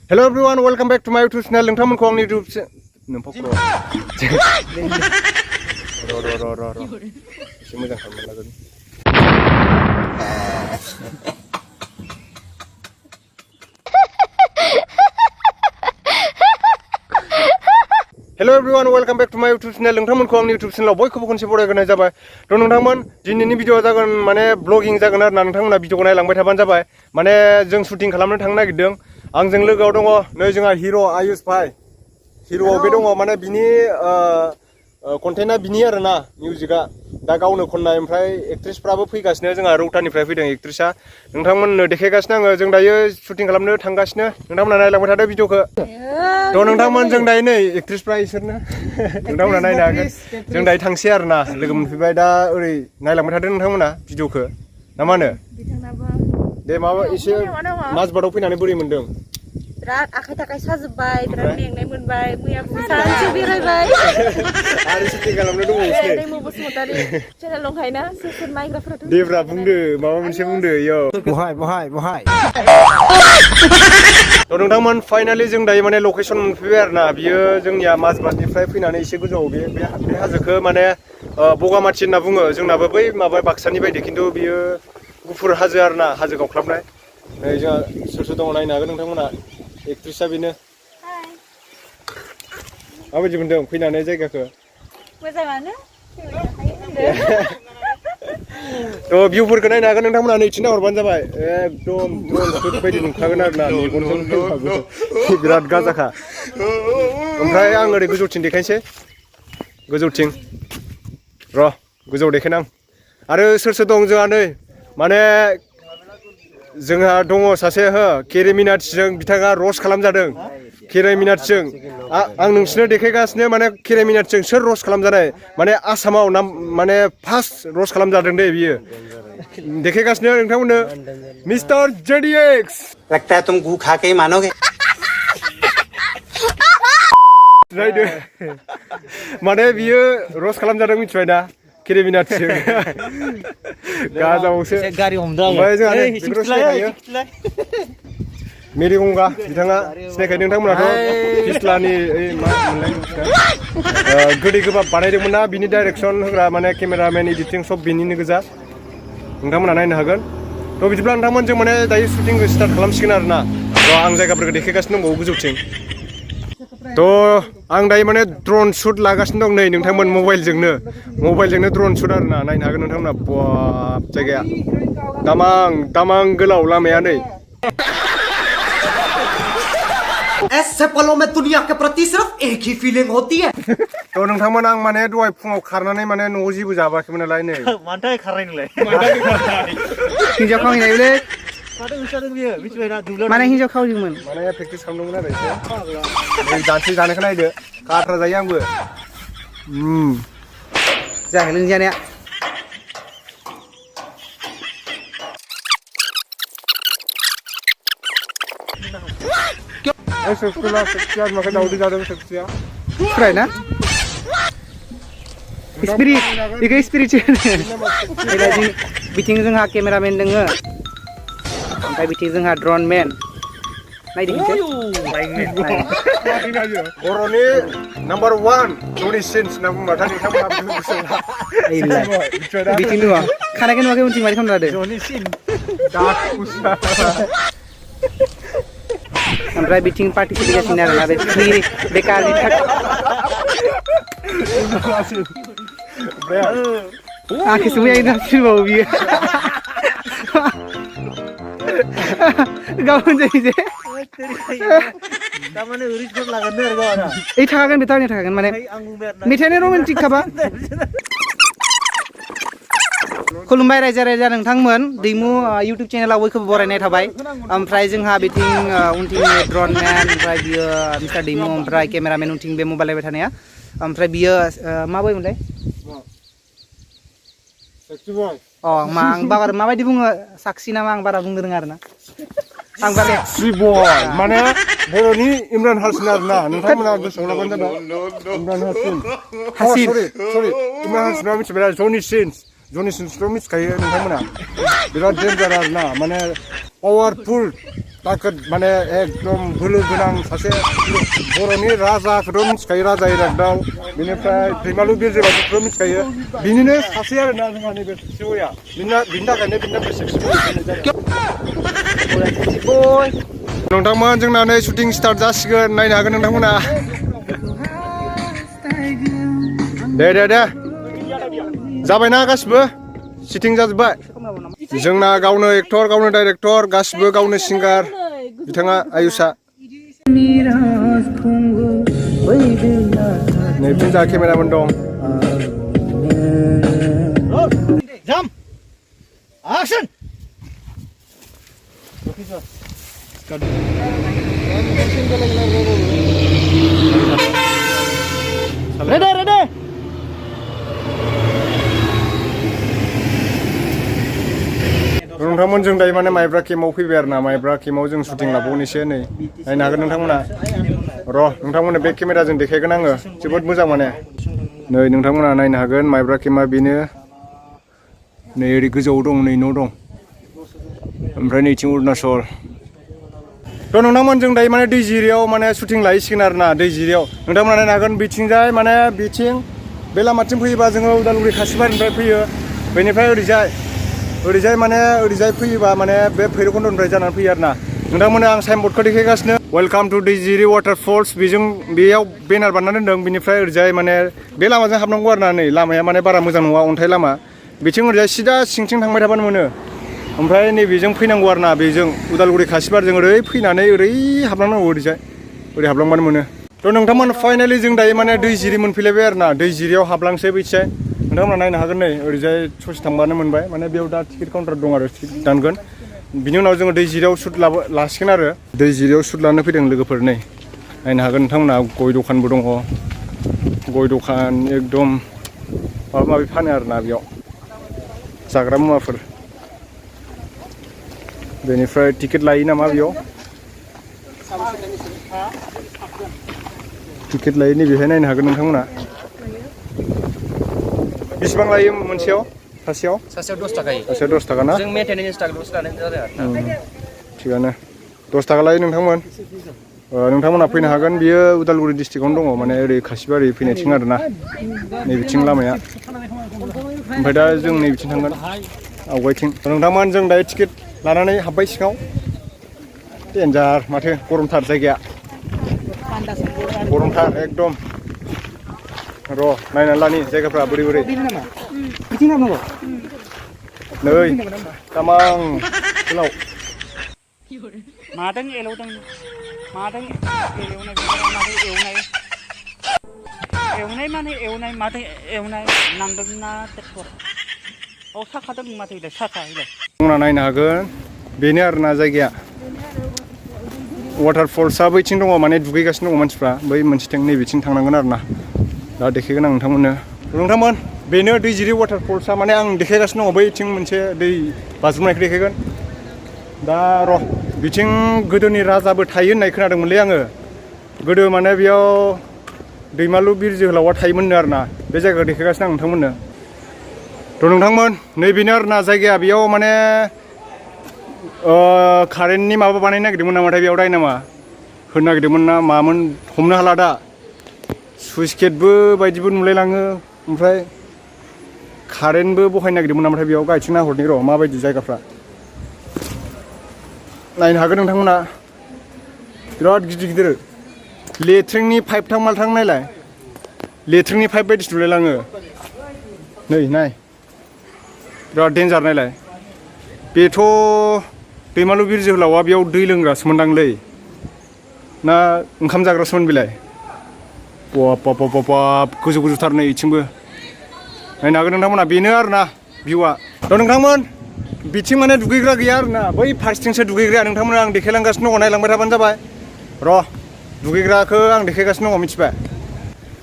Hello everyone, welcome back to my YouTube channel. नोंथांमोनखौ आंनि YouTube एसे मोजां खालामना लागोन। Hello everyone, welcome back to my YouTube channel. नोंथांमोनखौ आंनि YouTube channel आव बयखौबो खनसे बरायग्रोनाय जाबाय। थ' नोंथांमोन दिनैनि भिडिअ'आ जागोन माने ब्लगिं जागोन आरो ना नोंथांमोना भिडिअ'खौ नायलांबाय थाबानो जाबाय। माने जों शुटिं खालामनो थांनो नागिरदों। आंजों लोगोआव दङ नै जोंहा हिर' आयुष भाई। हिर'आव बे दङ माने बिनि कन्टेन्टआ बिनि आरो ना मिउजिकआ दा गावनो खननाय ओमफ्राय एक्ट्रेसफ्राबो फैगासिनो जोंहा रौतानिफ्राय फैदों एक्ट्रेसआ नोंथांमोननो देखायगासिनो आङो जों दायो शुटिं खालामनो थांगासिनो नोंथांमोना नायलांबाय थादो भिडिअ'खौ थ' नोंथांमोन जों दायो नै एक्ट्रेसफ्रा इसोरनो नोंथांमोना नायनो हागोन जों दायो थांसै आरो ना लोगो मोनफैबाय दा ओरै नायलांबाय थादो नोंथांमोना भिडिअ'खौ ना मा होनो दे माबा एसे माजबादाव फैनानै बोरै मोनदों बिराद आखाइ थाखाइ साजोब्बाय बिराद मेंनाय मोनबाय मैयाबो सानसे बेरायबाय आरो शुटिं खालामनो दंबावोसो दैमु बसुमतारी चेनेल दंखायोना सोर सोर नायग्राफोराथ' देब्रा बुंदो माबा मोनसे बुंदो इयो बहाय थ' नोंथांमोन फाइनालि जों दायो माने लकेसन मोनफैबाय आरो ना बियो जोंनिया माजबादनिफ्राय फैनानै एसे गोजौआव बे हाजोखौ माने बगामाथि होनना बुङो जोंनाबो बै माबा बाक्सानि बायदि खिन्थु बियो गुफुर हाजो आरो ना हाजो गावख्लाबनाय नै जोंहा सोर सोर दङ नायनो हागोन नोंथांमोना एक्ट्रेसआ बेनो माबायदि मोनदों फैनानै जायगाखौ मोजाङानो थ' भिउफोरखौ नायनो हागोन नोंथांमोना नै थिना हरबानो जाबाय एकदम ड्रन शुट बायदि नुखागोन आरो ना मेगनजों नायबाबो बिराद गाजाखा ओमफ्राय आं ओरै गोजौथिं देखायनोसै गोजौथिं र' गोजौआव देखायनो आं आरो सोर सोर दं जोंहा नै माने जोंहा दङ सासे केरेमिनाटिजों बिथाङा रस्ट खालामजादों केरेमिनाटिजों आं नोंसोरनो देखायगासिनो माने केरेमिनाटिजों सोर रस्ट खालामजानाय माने आसामाव माने फार्स्ट रस्ट खालामजादों दे बियो देखायगासिनो नोंथांमोननो मिस्टार जेडीएक्स लगता है तुम गू खा के ही मानोगे रायदो माने बियो रस्ट खालामजादों मिथिबाय ना केरेमिनाटिजों गाजावसो गारि हमदों ओमफ्राय जोंहा बेखौथ' सिनायखायो मेरि गंगा बिथाङा सिनायखायो नोंथांमोनाथ' फिस्लानि मा मोनलाय गोदै गोबाब बानायदोंमोन ना बिनि डाइरेक्सन होग्रा माने केमेरामेन एडिटिं सब बिनिनो गोजा नोंथांमोना नायनो हागोन थ' बिदिब्ला नोंथांमोन जों माने दायो शुटिं स्टार्ट खालामसिगोन आरो ना आं जायगाफोरखौ देखायगासिनो दंबावो गोजौथिं थ' आं दायो माने ड्रन शुट लागासिनो दं नै नोंथांमोन मबाइलजोंनो ड्रन शुट आरो ना नायनो हागोन नोंथांमोना बाब जायगाया दामां गोलाव लामाया नै ऐसे पलों में दुनिया के प्रति सिर्फ एक ही फीलिंग होती है थ' नोंथांमोन आं माने दहाय फुङाव खारनानै माने न'आव जेबो जाबाखैमोन नालाय नै मानि थाखाय खारनाय नोंलाय हिन्जाव खावहैनायलै माने हिन्जाव खावहैदोंमोन माने प्रेक्टिस खालामदोंमोन आरो एसे नै दानसे जानायखौ नायदो खाथ्रा जायो आंबो जायाखै नों जानाया माखौ दावदै जादों सेक्सिया फ्राय ना स्पिरिट बेखौ स्पिरिट बिथिं जोंहा केमेरामेन दोङो ओमफ्राय बिथिं जोंहा ड्रन मेन नायदो बर'नि नाम्बार 1 जनि सिन्स होनना बुंबाथाय नोंथांमोना बिथिं दङ खानायखौ नुवाखै उनथिं मारै खालामना होदो ओमफ्राय बिथिं पार्टि सोलिगासिनो आरोना बे बेकारनि थाखाय आंखौसो मैया नासिनबावो बियो गाबोन जायो जे तारमाने ओरैसो लागोन आरो गावना ओइ थाखागोन बे थारैनो थाखागोन माने मेथाइआनो रमान्टिक खाबा खुलुमबाय रायजो राजा नोंथांमोन दैमु इउटुब चेनेलाव बयखौबो बरायनाय थाबाय ओमफ्राय जोंहा बिथिं उनथिं ड्रन मेन ओमफ्राय बियो मिस्टार दैमु ओमफ्राय केमेरामेन उनथिं बे मबाइल लायबाय थानाया ओमफ्राय बियो मा बयमोनलाय आं बारा माबायदि बुङो साक्षी नामा आं बारा बुंनो रोङा आरोना आं बारा सेक्सि बय माने बर'नि इमरान हासिन आरोना नोंथांमोना गोसोआव लाबानो जाबाय इमरान हासिन सरि इमरान हासिना मिथिबाय जनि सिन्स जनि सिन्सथ' मिथिखायो नोंथांमोना बिराद डेन्जार आरोना माने पावारफुल ताकत माने एकदम बोलो गोनां सासे बर'नि राजाखौथ' मिथिखायो राजा इरागदाव बेनिफ्राय दैमालु बिरजोबाखौथ' मिथिखायो बिनिनो सासे आरोना जोंहा नैबे सिवया बिनि थाखायनो बिनि नोंथांमोन जोंना नै शुटिं स्टार्ट जासिगोन नायनो हागोन नोंथांमोना दे जाबायना गासिबो सिटिं जाजोब्बाय जोंना गावनो एक्टर गावनो डाइरेक्टर गासिबो गावनो सिंगार बिथाङा आयुषा नै फिनजा केमेरामेन दं जाम एक्शन रेडी नोंथांमोन जों दायो माने माइब्रा केमाव फैबाय आरो ना माइब्रा केमाव जों शुटिं लाबावनोसै नै नायनो हागोन नोंथांमोना र' नोंथांमोननो बे केमेराजों देखायगोन आङो जोबोद मोजां माने नै नोंथांमोना नायनो हागोन माइब्रा केमा बेनो नै ओरै गोजौआव दं नै न' दं ओमफ्राय नैथिं अरुणाचल थ' नोंथांमोन जों दायो माने दैजिरियाव माने शुटिं लायसिगोन आरो ना दैजिरियाव नोंथांमोना नायनो हागोन बिथिंजाय माने बिथिं बे लामाथिं फैयोबा जोङो उदालगुरि खासिबारिनिफ्राय फैयो बेनिफ्राय ओरैजाय माने ओरैजाय फैयोबा माने बे भैरबकुन्दनिफ्राय जानानै फैयो आरो ना नोंथांमोना आं साइनबर्डखौ देखायगासिनो वेलकाम टु दैजिरि वाटारफल्स बेयाव बेनार बानायना दोन्दों बिनिफ्राय ओरैजाय माने बे लामाजों हाबनांगौ आरो ना नै लामाया माने बारा मोजां नङा अन्थाइ लामा बिथिं ओरैजाय सिदा सिंथिं थांबाय थाबानो मोनो ओमफ्राय नैबेजों फैनांगौ आरो ना बेजों उदालगुरि खासिबारिजों ओरै फैनानै ओरै हाबलांनांगौ ओरैजाय ओरै हाबलांबानो मोनो थ' नोंथांमोन फाइनालि जों दायो माने दैजिरि मोनफैलायबाय आरो ना दैजिरियाव हाबलांसै बैथिजाय नोंथांमोना नायनो हागोन नै ओरैजाय ससे थांबानो मोनबाय माने बेयाव दा टिकेट काउन्टार दं आरो टिकेट दानगोन बिनि उनाव जोङो दैजिरियाव शुट लासिगोन आरो दैजिरियाव शुट लानो फैदों लोगोफोर नै नायनो हागोन नोंथांमोना गय दखानबो दङ गय दखान एकदम माबा माबि फानो आरो ना बेयाव जाग्रा मुवाफोर बेनिफ्राय टिकेट लायो नामा बेयाव टिकेट लायो नैबेहाय नायनो हागोन नोंथांमोना बेसेबां लायो मोनसेयाव सासेयाव 10 थाखा सासेयाव 10 थाखा ना जों मेन्टेनेन्स टाकाल'सो लानाय जादों आरो थिगानो 10 थाखा लायो नोंथांमोन नोंथांमोना फैनो हागोन बियो उदालगुरि डिस्ट्रिक्टआवनो दङ माने ओरै खासिबारि फैनायथिं आरो ना नैबिथिं लामाया ओमफ्राय दा जों नैबिथिं थांगोन आवगायथिं नोंथांमोन जों दायो टिकेट लानानै हाबबाय सिङाव डेन्जार माथो गरमथार जायगाया गरमथार एकदम र' नायनानै लानि जायगाफ्रा बोरै नै तामां गोलाव मादों एलौदों मादों एवनाय माथो एवनाय नांदोंना ट्रेक्टर साखादों माथो इलाय साखा इलाय नोंथांमोना नायनो हागोन बेनो आरोना जायगाया वाटारफल्सआ बैथिं दङ माने दुगैगासिनो दङ मानसिफ्रा बै मोनसेथिं नैबेथिं थांनांगोन आरो ना दा देखायगोन आं नोंथांमोननो नोंथांमोन बेनो दैजिरि वाटारफल्सआ माने आं देखायगासिनो दङ बैथिं मोनसे दै बाज्रुमनायखौ देखायगोन दा र' बिथिं गोदोनि राजाबो थायो होननाय खोनादोंमोनलै आङो गोदो माने बेयाव दैमालु बिर जोहोलावआ थायोमोननो आरो ना बे जायगाखौ देखायगासिनो आं नोंथांमोननो थ' नोंथांमोन नैबेनो आरो ना जायगाया बेयाव माने कारेन्टनि माबा बानायनो नागिरदोंमोन नामाथाय बेयाव डायनामा होनो नागिरदोंमोन ना मामोन हमनो हाला दा सुइस गेटबो बायदिबो नुलायलाङो ओमफ्राय कारेन्टबो बहायनो नागिरदोंमोन नामाथाय बेयाव गायथिं नाहरनि र' माबायदि जायगाफ्रा नायनो हागोन नोंथांमोना बिराद गिदिर लेट्रिननि पाइपथां मालथां नायलाय लेट्रिननि पाइप बायदिसो नुलायलाङो नै नाय बिराद डेन्जार नायलाय बेथ' दैमालु बिर जोहोलावआ बेयाव दै लोंग्रासोमोनदांलै ना ओंखाम जाग्रासोमोन बेलाय बाब गोजौ गोजौथार नै इथिंबो नायनो हागोन नोंथांमोना बेनो आरोना भिउआ थ' नोंथांमोन बिथिं माने दुगैग्रा गैया आरोना बै फारसेथिंसो दुगैग्राया नोंथांमोना आं देखायलांगासिनो दङ नायलांबाय थाबानो जाबाय र' दुगैग्राखौ आं देखायगासिनो दङ मिथिबाय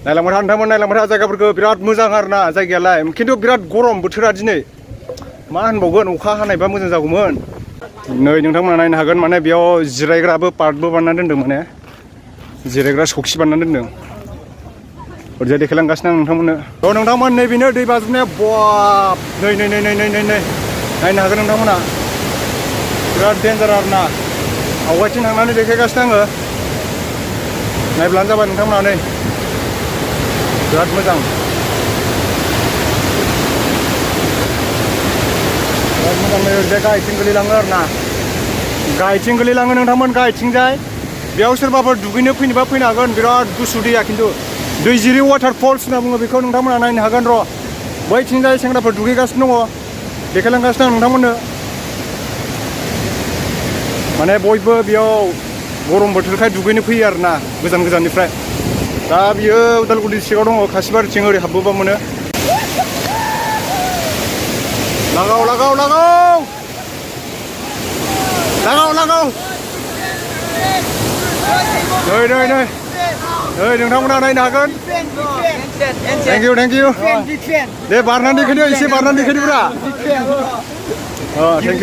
नायलांबाय था नोंथांमोन नायलांबाय था जायगाफोरखौ बिराद मोजां आरोना जायगायालाय खिन्थु बिराद गरम बोथोरा दिनै मा होनबावगोन अखा हानायबा मोजां जागौमोन नै नोंथांमोना नायनो हागोन माने बेयाव जिरायग्राबो पार्कबो बानायना दोन्दों माने जिरायग्रा सौखि बानायना दोन्दों ओरैजाय देखायलांगासिनो आं नोंथांमोननो थ' नोंथांमोन नैबेनो दै बाज्रुमनाया बाब नै नायनो हागोन नोंथांमोना बिराद डेन्जार आरोना आवगायथिं थांनानै देखायगासिनो आङो नायब्लानो जाबाय नोंथांमोना नै बिराद मोजां नै ओरैजाय गाहायथिं गोलैलाङो आरोना गाहायथिं गोलैलाङो नोंथांमोन गाहायथिंजाय बेयाव सोरबाफोर दुगैनो फैनोबा फैनो हागोन बिराद गुसु दैया खिन्थु दैजिरि वाटारफल्स होनना बुङो बेखौ नोंथांमोना नायनो हागोन र' बैथिंजाय सेंग्राफोर दुगैगासिनो दङ देखायलांगासिनो आं नोंथांमोननो माने बयबो बेयाव गरम बोथोरखाय दुगैनो फैयो आरोना गोजान गोजाननिफ्राय दा बियो उदालगुरि डिस्ट्रिक्टआव दङ खासिबारिथिं ओरै हाबबोबा मोनो लागाव नै नोंथांमोना नायनो हागोन थेंक इउ दे बारनानै देखायदो एसे बारनानै देखायदोब्रा थेंक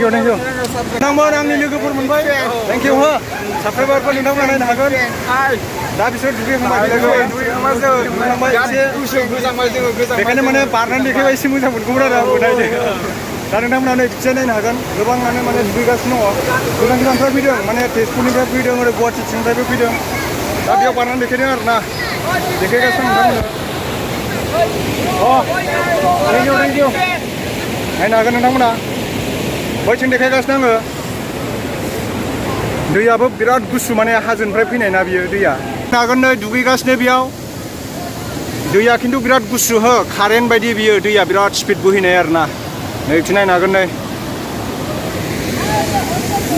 इउ नोंथांमोन आंनि लोगोफोर मोनबाय थेंक इउ हो साबस्क्राइबारफोर नोंथांमोना नायनो हागोन दा बिसोर दुगैखांबाय बेखायनो माने बारनानै देखायबा एसे मोजां मोनगौमोन आरो आंबो नायनो दा नोंथांमोना नै बिथिंजाय नायनो हागोन गोबाङानो माने दुगैगासिनो दङ गोजाननिफ्राय फैदों माने तेजपुरनिफ्राय फैदों ओरै गुवाहाटिथिंनिफ्रायबो फैदों दा बेयाव बारनानै देखायदों आरोना देखायगासिनो नोंथांमोननो थेंक इउ नायनो हागोन नोंथांमोना बैथिं देखायगासिनो आङो दैयाबो बिराद गुसु माने हाजोनिफ्राय फैनाय ना बियो दैया नायनो हागोन नै दुगैगासिनो बेयाव दैया खिन्थु बिराद गुसु हो कारेन्ट बायदि बियो दैया बिराद स्पिड बोहैनाय आरोना नै बिथिं नायनो हागोन नै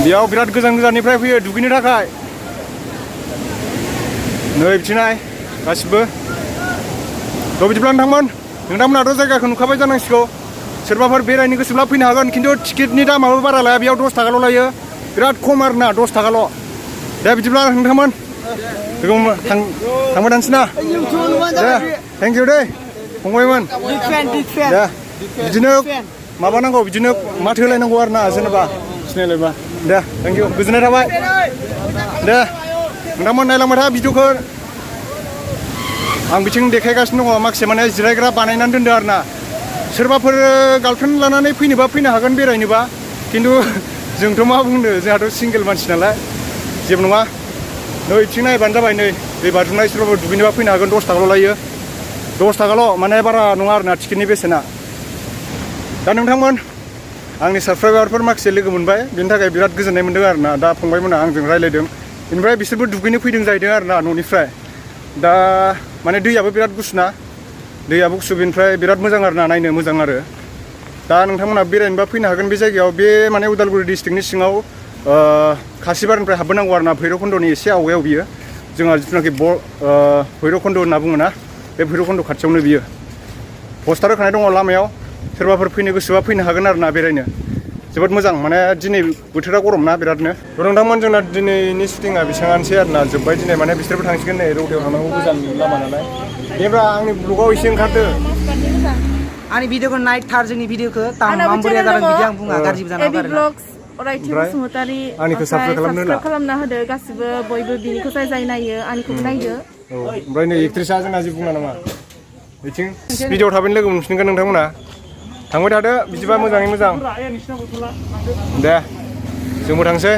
बेयाव बिराद गोजान गोजाननिफ्राय फैयो दुगैनो थाखाय नै बिथिं नाय गासिबो थ' बिदिब्ला नोंथांमोनाथ' जायगाखौ नुखाबाय जानांसिगौ सोरबाफोर बेरायनो गोसोब्ला फैनो हागोन खिन्थु टिकेटनि दामाबो बारा लाया बेयाव 10 थाखाल' लायो बिराद खम आरोना 10 थाखाल' दे बिदिब्ला नोंथांमोन थांबाय थानोसै ना दे थेंक इउ दे फंबायमोन दे बिदिनो माबानांगौ बिदिनो माथो होलायनांगौ आरोना जेनेबा सिनायलायबा दे थेंक इउ गोजोननाय थाबाय दे नोंथांमोन नायलांबाय था भिडिअखौ आं बिथिं देखायगासिनो दङ माखासे माने जिरायग्रा बानायनानै दोनदों आरोना सोरबाफोर गार्लफ्रेन्ड लानानै फैनोबा फैनो हागोन बेरायनोबा खिन्थु जोंथ' मा बुंनो जोंहाथ' सिंगेल मानसि नालाय जेबो नङा नै बिथिं नायबानो जाबाय नै दै बाज्रुमनाय सोरबाफोर दुगैनोबा फैनो हागोन 10 थाखाल' लायो 10 थाखाल' माने बारा नङा आरोना टिकेटनि बेसेना दा नोंथांमोन आंनि साबस्क्राइबारफोर माखासे लोगो मोनबाय बेनि थाखाय बिराद गोजोननाय मोनदों आरोना दा फंबायमोना आंजों रायज्लायदों बेनिफ्राय बिसोरबो दुगैनो फैदों जाहैदों आरोना न'निफ्राय दा माने दैयाबो बिराद गुसुना दैयाबो गुसु बेनिफ्राय बिराद मोजां आरोना नायनो मोजां आरो दा नोंथांमोना बेरायनोबा फैनो हागोन बे जायगायाव बे माने उदालगुरि डिस्ट्रिक्टनि सिङाव खासिबारिनिफ्राय हाबबोनांगौ आरोना भैरबखुन्दनि एसे आवगायाव बियो जोंहा जिथुनाखि भैरबखुन्द होनना बुङोना बे भैरबखुन्द खाथियावनो बियो पस्टार होखानाय दङ लामायाव सोरबाफोर फैनो गोसोबा फैनो हागोन आरोना बेरायनो जोबोद मोजां माने दिनै बोथोरा गरम ना बिरादनो नोंथांमोन जोंना दिनैनि शुटिंआ बेसेबांआनोसै आरोना जोब्बाय दिनै माने बिसोरबो थांसिगोन नै रौतायाव थांनांगौ गोजान लामा नालाय बेनिफ्राय आंनि ब्लगाव एसे ओंखारदो आंनि भिडिअखौ नायथार जोंनि भिडिअखौ माबोरै जादों बिदि आं बुङा गाज्रिबो जानो हागौ आरो अरायथि बसुमतारी आंनिखौ साबस्क्राइब खालामना होदो गासिबो बयबो बिनिखौ जाय नायो आंनिखौबो नायदो ओमफ्राय नै एक्ट्रिसा जोंना जेबो बुङा नामा बिथिं भिडिअ थाबैनो लोगो मोनफिनगोन नोंथांमोना थांबाय थादो बिदिबा मोजाङै मोजां दे जोंबो थांसै